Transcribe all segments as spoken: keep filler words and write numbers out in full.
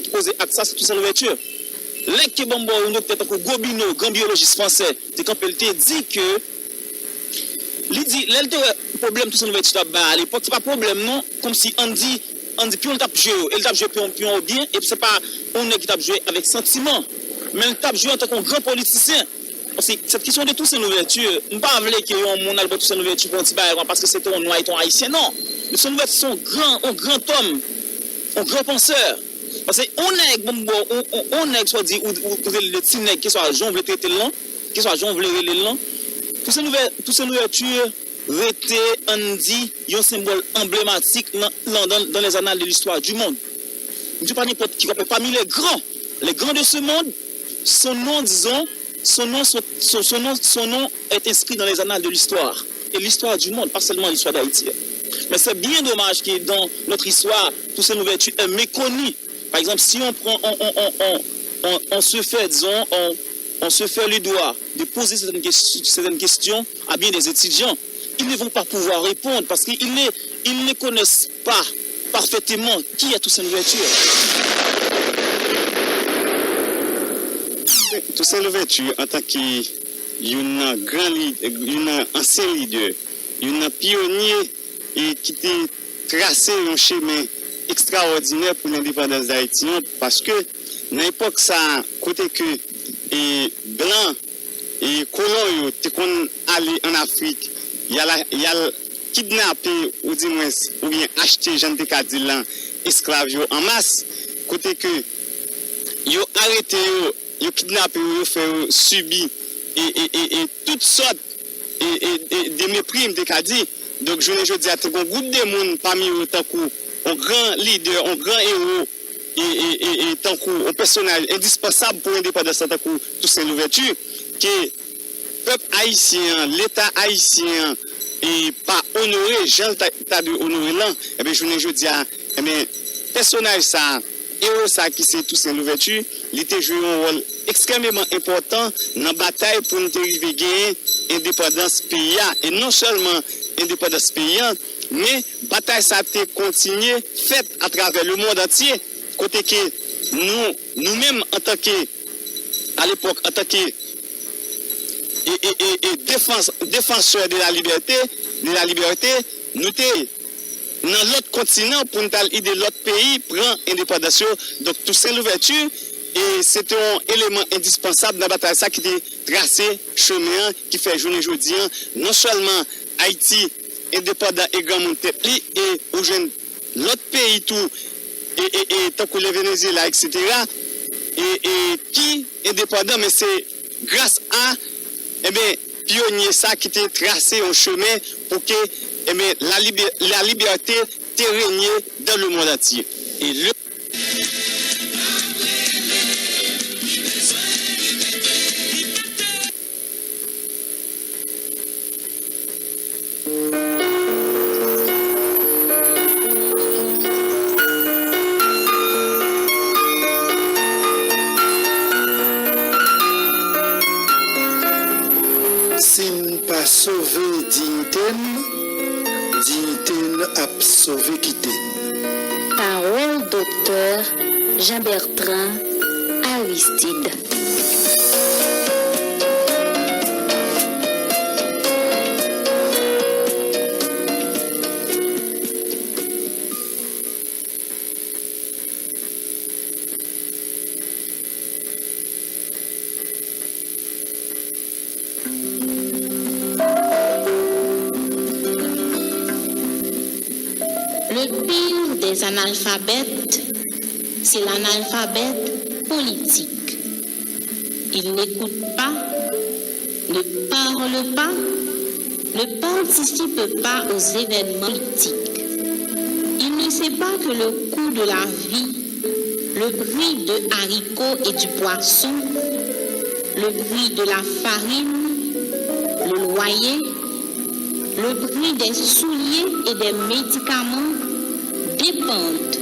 ki poze ak sa, se Toussaint Louverture. Lè ke banm ba w yon doktè tankou Gobineau, gran byolojis fransè, te kanpe, l te di ke, li di, lè l te wè pwoblèm Toussaint Louverture t ap bay alepòk, se pa pwoblèm non, kòmsi Andy, Andy pyon l t ap jwe yo, e l t ap jwe pyon, pyon yo byen, e se pa yon nèg ki t ap jwe avèk santiman, men l t ap jwe antanke yon gran politisyen. Paske cette question de Toussaint Louverture, m pa vle ke yon moun al ba Toussaint Louverture pou yon ti bagay, paske se te yon nwa, e te yon ayisyen, non. Toussaint Louverture se yon gran, yon gran tòm, yon gran pansè. Paske yon nèg, bon, bon, yon, yon, yon nèg, swa di, ou, ou, ou rele l ti nèg, keswa jan w vle trete l lan, keswa jan w vle rele l lan, Toussaint Louver-, Toussaint Louverture rete, ann di, yon senbòl anblematik nan, nan, dans, dans les annales de l'histoire du monde. M di pa nenpòt ki, pami les grands, les grands de ce monde, son nom, disons, son nom, son, son, son nom, son nom est inscrit dans les annales de l'histoire et l'histoire du monde, pas seulement l'histoire d'Haïti. Mais c'est bien dommage que dans notre histoire, Toussaint Louverture est méconnu. Par exemple, si on prend, on, on, on, on, on, on se fait, disons, on, on se fait le droit de poser certaines ques-, certaines questions à bien des étudiants, ils ne vont pas pouvoir répondre parce qu'ils ne, ils ne connaissent pas parfaitement qui est Toussaint Louverture. Toussaint Louverture, antanke youn nan gran lid-, youn nan ansyen lidè, youn nan pyonye, e ki te trase yon chemen ekstraòdinè pou lendepandans Dayiti an, paske nan epòk sa a, kote ke, e, blan, e, kolon yo te konn ale ann Afrik, y al, y al kidnape, oudimwens, oubyen achte, jan n te ka di l lan, esklav yo an mas, kote ke yo arete yo, yo kidnape yo, yo fè yo sibi e, e, e, e tout sòt e, e, e, de mepri, m te ka di. Donk, jounen jodi a, te gen yon gwoup de moun pami yo, tankou yon gran lidè, yon gran ewo, e, e, e, e tankou yon pèsonaj endispansab pou endepandans lan, tankou Toussaint Louverture, ke pèp ayisyen an, Leta ayisyen an, e pa onore jan l ta, ta dwe onore l lan, enben, jounen jodi a, enben, pèsonaj sa a, ewo sa a ki se Toussaint Louverture, li te jwe yon wòl ekstrèmeman enpòtan nan batay pou n te rive genyen endepandans peyi a. E non sèlman endepandans peyi a, men batay sa a te kontinye fèt atravè lemonn antye, kote ke nou, nou menm antanke, alepòk, antanke e, e, e, e defans-, défenseurs de la liberté, de la liberté, nou te nan lòt kontinan pou n t al ede lòt peyi pran endepandans yo. Donk, Toussaint Louverture, e se te yon eleman endispansab nan batay sa ki te trase chemen an, ki fè jounen jodi an, non sèlman Ayiti endepandan e granmoun tèt li, e ou jwenn lòt peyi tou, e, e, e tankou le Venezuela, et cetera, e, e ki endepandan, men se gras a, enben, pyonye sa ki te trase yon chemen pou ke, enben, la libè-, la liberté te renye dans le monde entier. E le Si n pa sove diyite n, diyite n ap sove kite n. Pawòl Doktè Jean Bertrand Aristide. Le pire des analphabètes, c'est l'analphabète politique. Il n'écoute pas, ne parle pas, ne participe pas aux événements politiques. Il ne sait pas que le coût de la vie, le prix de haricots et du poisson, le prix de la farine, le loyer, le prix des souliers et des médicaments dépendent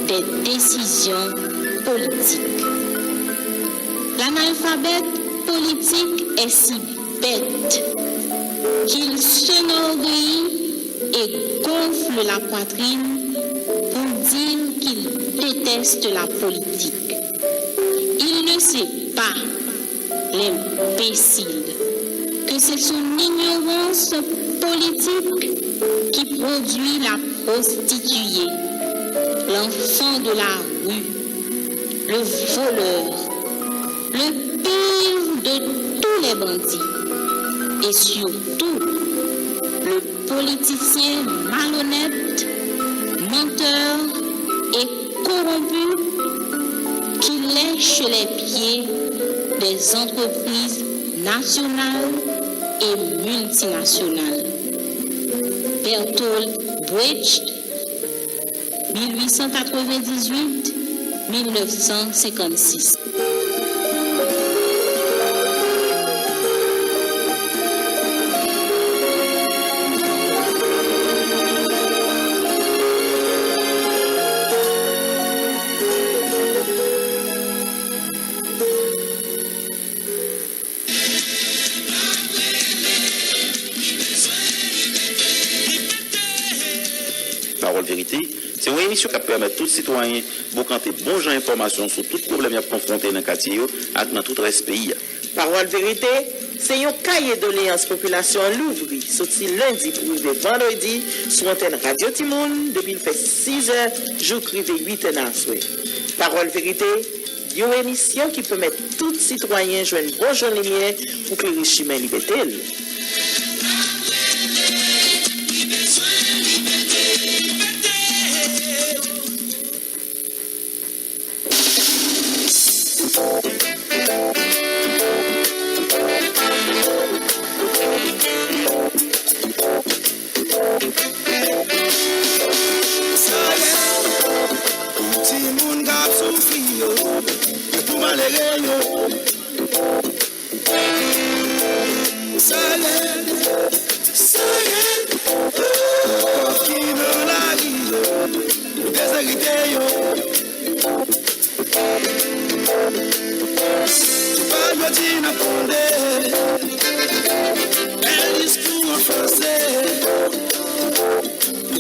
des décisions politiques. L'analphabète politique est si bête qu'il s'enorgueillit et gonfle la poitrine pour dire qu'il déteste la politique. Il ne sait pas, l'imbécile, que c'est son ignorance politique qui produit la prostituée, l'enfant de la rue, le voleur, le pire de tous les bandits et surtout le politicien malhonnête, menteur et corrompu qui lèche les pieds des entreprises nationales et multinationales. Bertolt Brecht, mil huit cent quatre-vingt-dix-huit, mil neuf cent cinquante-six. Pawòl Verite se yon emisyon k ap pèmèt tout sitwayen bokante bon jan enfòmasyon sou tout pwoblèm y ap konfwonte nan katye yo ak nan tout rès peyi a. Pawòl Verite se yon kaye doleyans popilasyon an louvri soti lendi pou rive vandredi sou antèn Radyo Timoun depi l fè sizè jouk rive uitè nan aswè. Pawòl Verite, yon emisyon ki pèmèt tout sitwayen jwenn bon jan limyè pou klere chimen libète l. Timoun k ap soufri yo, yo tou malere yo. Sa rèd, sa rèd. Pòv ki nan lari yo, yo dezerite yo. Se pa jodi n ap tande bèl diskou an franse.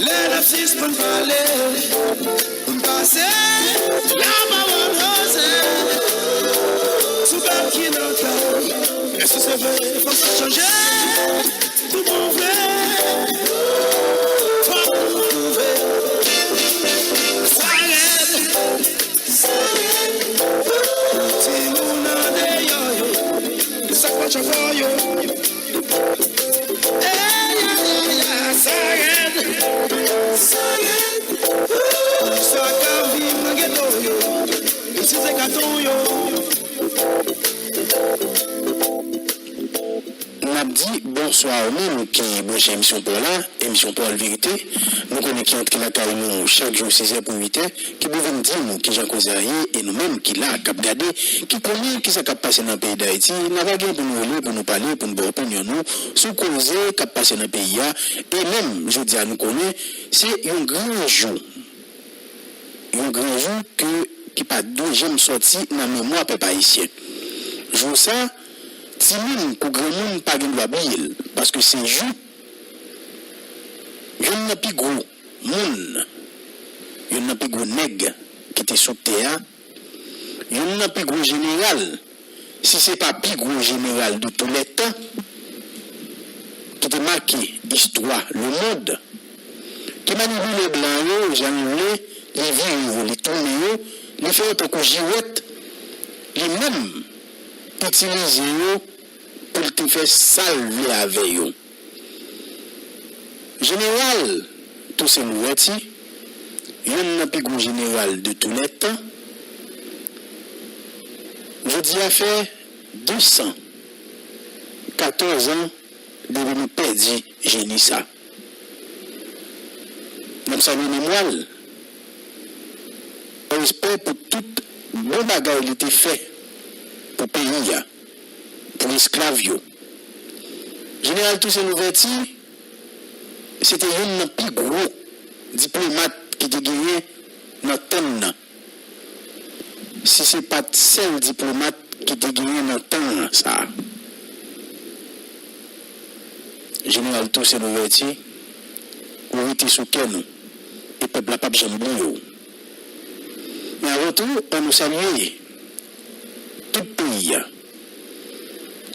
Lè n ap sispann pale, pou n pase lapawòl poze sou pèp ki nan kè. Èske se vre? Fòk sa chanje. Tout bon vre, fòk nou twouve. Sa rèd, sa rèd. Timoun andeyò yo, yo sa k pa t ankò yo. Ey, ey, ey, ey, sa rèd, sa rèd. Sa k ap viv nan geto yo, yo si se katon yo. N ap di bonswa ou menm ki branche emisyon pa w la, emisyon Pawòl Verite. Nou konnen ki antre lakay nou chak jou sizè pou uitè, ki pou vin di nou kijan koze a ye, e nou menm ki la, k ap gade, ki konnen kisa k ap pase nan peyi Dayiti, n ap gen pou nou rele, pou nou pale, pou nou ba opinyon nou sou koze k ap pase nan peyi a. E menm, jodi a, nou konnen se yon gran jou. Yon gran jou ke, ki pa dwe janm sòti nan memwa pèp ayisyen. Jou sa, timoun kou granmoun pa gen dwa bliye l, paske se jou yonn nan pi gwo moun, yonn nan pi gwo nèg ki te sou tè a, yonn nan pi gwo jeneral, si se pa pi gwo jeneral de tou lè tan, ki te make istwa lemonn, ki manipile blan yo jan li vle, li vire yo, li tounen yo, li fè yo tankou jiwèt, li menm itilize yo pou l te fè sa l vle avè yo. Jeneral Toussaint Louverture, yonn nan pi gwo jeneral de tou lè tan, jodi a fè de san katòz an depi nou pèdi jeni sa. N ap salye memwa l. Respè pou tout bon bagay li te fè pou peyi a, pou esklav yo. Jeneral Toussaint Louverture, se te youn nan pi gwo diplomat ki te genyen nan tan nan, si se pa t sèl diplomat ki te genyen nan tan sa a. Jeneral Toussaint Louverture, ou rete sou kè nou, e pèp la p ap janm bliye w. Tou, ann nou salye tout peyi a,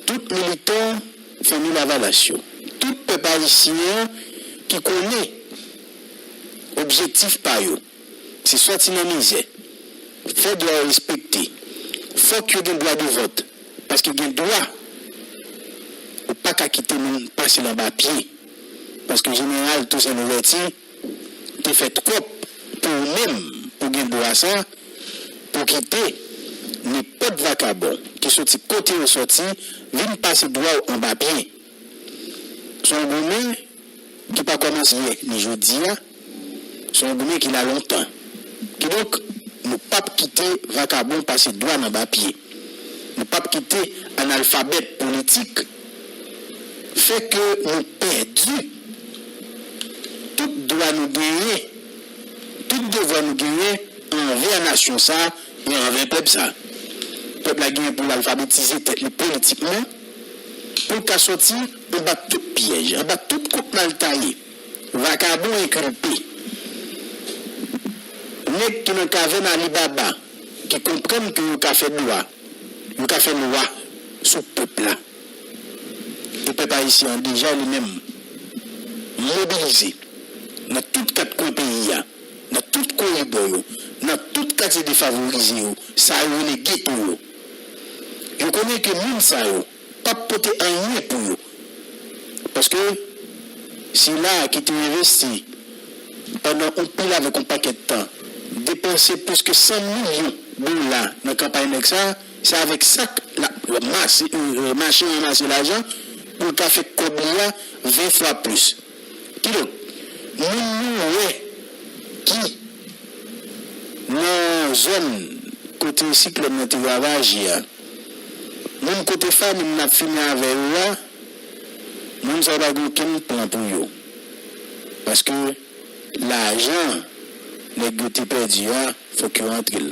tout militan Fanmi Lavalas yo, tout pèp ayisyen an ki konnen objektif pa yo, se sòti nan mizè, fè dwa yo respekte. Fòk yo gen dwa de vòt, paske gen dwa, ou pa ka kite moun pase l anba pye. Paske Jeneral Toussaint Louverture te fè twòp pou ou menm, pou gen dwa sa, pou kite nenpòt vakabon ki soti kote yo soti vin pase dwa w anba pye. Se yon goumen ki pa kòmanse yè ni jodi a, se yon goumen ki la lontan. Kidonk, nou p ap kite vakabon pase dwa n anba pye. Nou p ap kite analfabèt politik fè ke nou pèdi tout dwa nou genyen, tout devwa nou genyen anvè nasyon sa a e anvè pèp sa a. Pèp la genyen pou l alfabetize tèt li politikman, pou l ka sòti anba tout pyèj, anba tout kout mal taye, vakabon enkilpe, nèg ki nan kavèn Alibaba, ki konprann ke yo ka fè dwa, yo ka fè lwa sou pèp la. E pèp ayisyen an deja li menm mobilize nan tout kat kwen peyi a, nan tout koridò yo, nan tout katye defavorize yo, sa yo rele geto yo. Yo konnen ke moun sa yo p ap pote anyen pou yo. Paske sila ki te envesti pandan yon pil avèk yon pakèt tan, depanse plis ke san milyon dola nan kanpay nèg sa, se avèk sa k l ap mase, mache ranmase lajan pou l ka fè kòb li a ven fwa plis. Kidonk, moun nou wè ki nan zòn kote siklòn nan te ravaje a, moun kote fanmi m n ap fini avè yo a, moun sa yo pa gen okenn plan pou yo. Paske lajan nèg yo te pèdi a, fòk yo rantre l.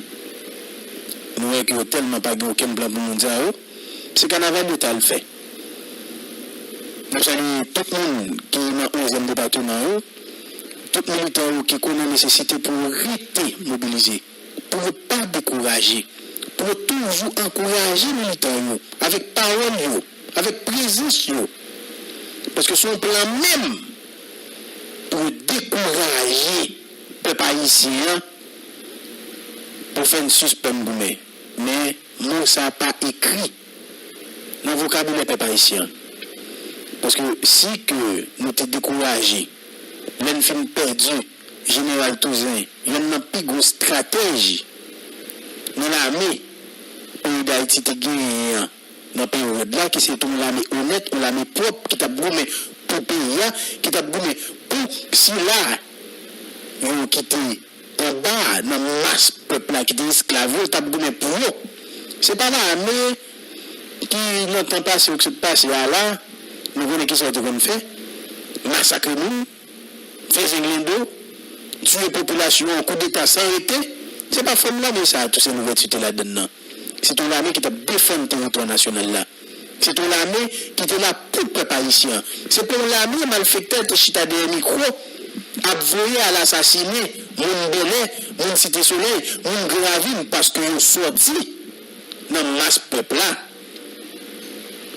Nou wè ke yo tèlman pa gen okenn plan pou moun sa yo, se kanaval yo t al fè. N ap salye tout moun ki nan onzyèm depatman yo, tout militan yo ki konnen nesesite pou yo rete mobilize, pou yo pa dekouraje, pou yo toujou ankouraje militan yo, avèk pawòl yo, avèk prezans yo. Paske se yon plan menm pou yo dekouraje pèp ayisyen an pou fè n sispann goumen. Men, mo sa a pa ekri nan vokabilè pèp ayisyen an. Paske si ke nou te dekouraje lè n fin pèdi Jeneral Toussaint, yonn nan pi gwo estratèj nan lame peyi Dayiti te genyen an nan peryòd la, ki se te yon lame onèt, yon lame pwòp, ki t ap goumen pou peyi a, ki t ap goumen pou sila yo ki te anba nan mas pèp la, ki te esklav yo, t ap goumen pou yo. Se pa lame ki nan tan pase yo ki sot pase a la, nou konnen kisa yo te konn fè, masakre moun, fè zenglendo, tiye popilasyon an koudeta san rete. Se pa fòm lame sa a Toussaint Louverture te ladann nan. Se te yon lame ki t ap defann teritwa nasyonal la. Se te yon lame ki te la pou pèp ayisyen an. Se pa yon lame malfektè te chita dèyè mikwo ap voye al asasinen moun Bèlè, moun Site Solèy, moun Gran Ravin paske yo sòti nan mas pèp la.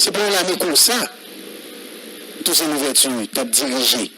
Se pa yon lame konsa Toussaint Louverture t ap dirije.